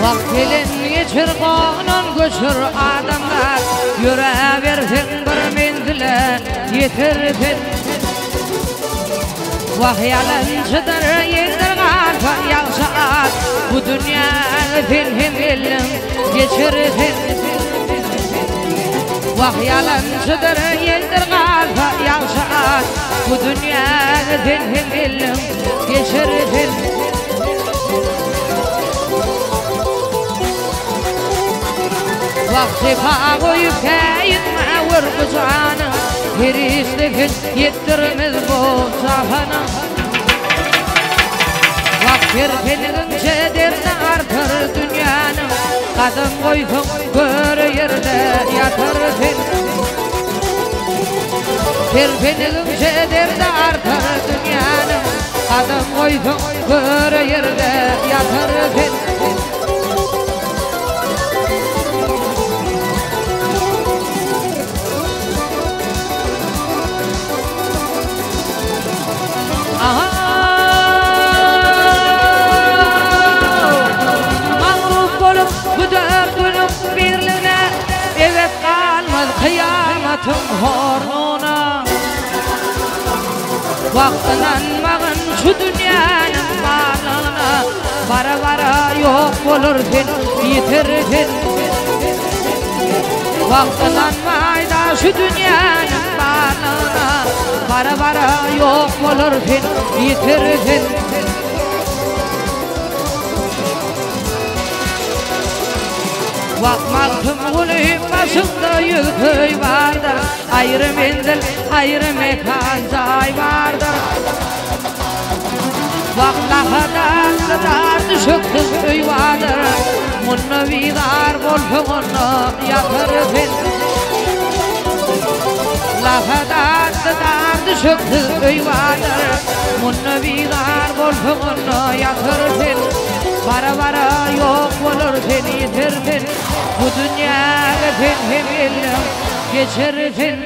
Wagt gelen geçer gonan göçer adamzat Ýöräberseň bir menzile ýetersen Wah ýalançydyr ýeldir galsa ýagşy at Bu dünýäni sen hem elliň geçersen Wah ýalançydyr ýeldir galsa ýagşy at Bu dünýäni sen hem elliň geçersen Wah jepa goýup käýinme gör bu jana Perişde sen ýetdirmez bu jahana Wah terpenigiňçe derdi artar dünýäniň Gadam goýsaň köre ýerde ýatar sen Terpenigiňçe derdi artar dünýäniň Gadam goýsaň köre ýerde ýatar sen. Magrup bolup bu dört günüň birligine Ebet galmaz kyýamatyň horluguna. Wah ynanmagyn şu dünýäniň barlygyna Bara-bara ýok bolar sen, ýiter sen. Wah ynanmaýda şu dünýäniň barlygyna Bara-bara ýok bolar sen, ýiter sen. Wah Magtymguly başyňda ýüz köý bardyr Aýry menzil, aýry mekan jaý bardyr. Wah lahadatly dar düşeksiz öý bardyr Munda bizar bolsaň onda ýatar sen. Lahadatly dar düşeksiz öý bardyr Munda bizar bolsaň onda ýatar sen. Bara-bara ýok bolar sen ýiter sen. Bu dünýäge sen hem geldiň geçer sen.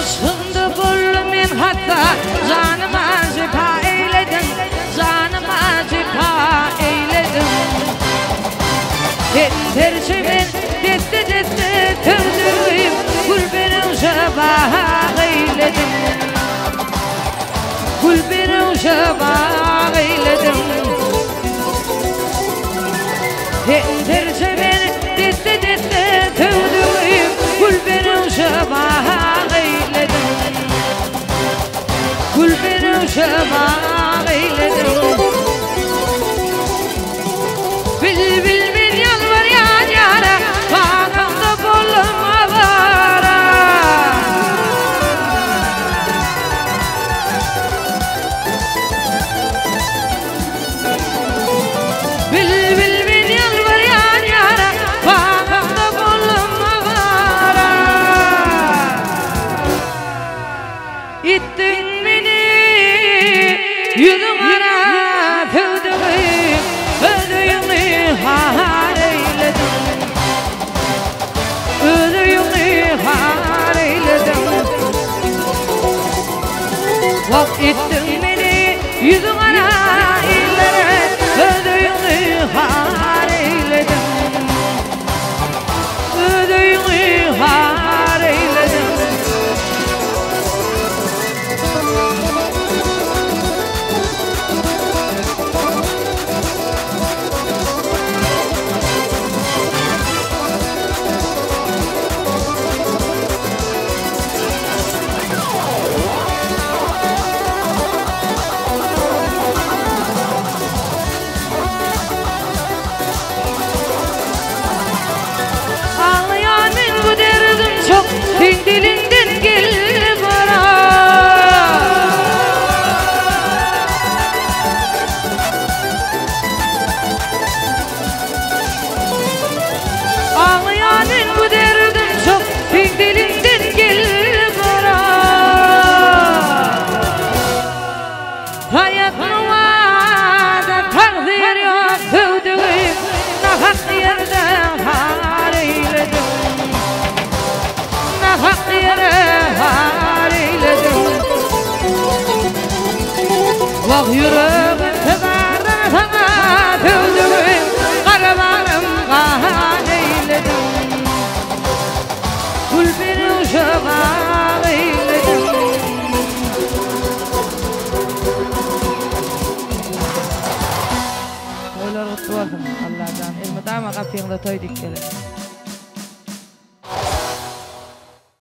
Yşgyňda boldum men hatda Janyma jepa eýlediň Janyma jepa eýlediň Sen serçe men desse-desse söwdügim Gül benewşe bag eýlediň Gül benewşe bag eýlediň Sen serçe men desse-desse söwdügim Gül benewşe bag eýlediň Gül benewşe bag eýlediň Bilbil men ýalbarýan ýara Bagyňda boldum awara. Bilbil men ýalbarýan ýara, Bagymda boldum awara. Etdiň meni ýüzüň gara söwdügim, Öz öýüňi har eýlediň. Öz öýüňi har eýlediň. Wah etdiň meni ýüzüň gara illere Öz öýüňi har eýlediň Öz öýüňi har eýlediň. bu derdim çok Seň diliňden gelip orar. Haýat nuwada tagsyr ýok söwdügim Nahak ýerde har eýledim Nahak ýere har eýledim Wah ýüregim syzardan saňa söwdügim Gara bagrym gan eýledim Gül benewşe gag eýledim. Toýlar gutly bolsun Allajan elmydama gapyňda toý dik geler.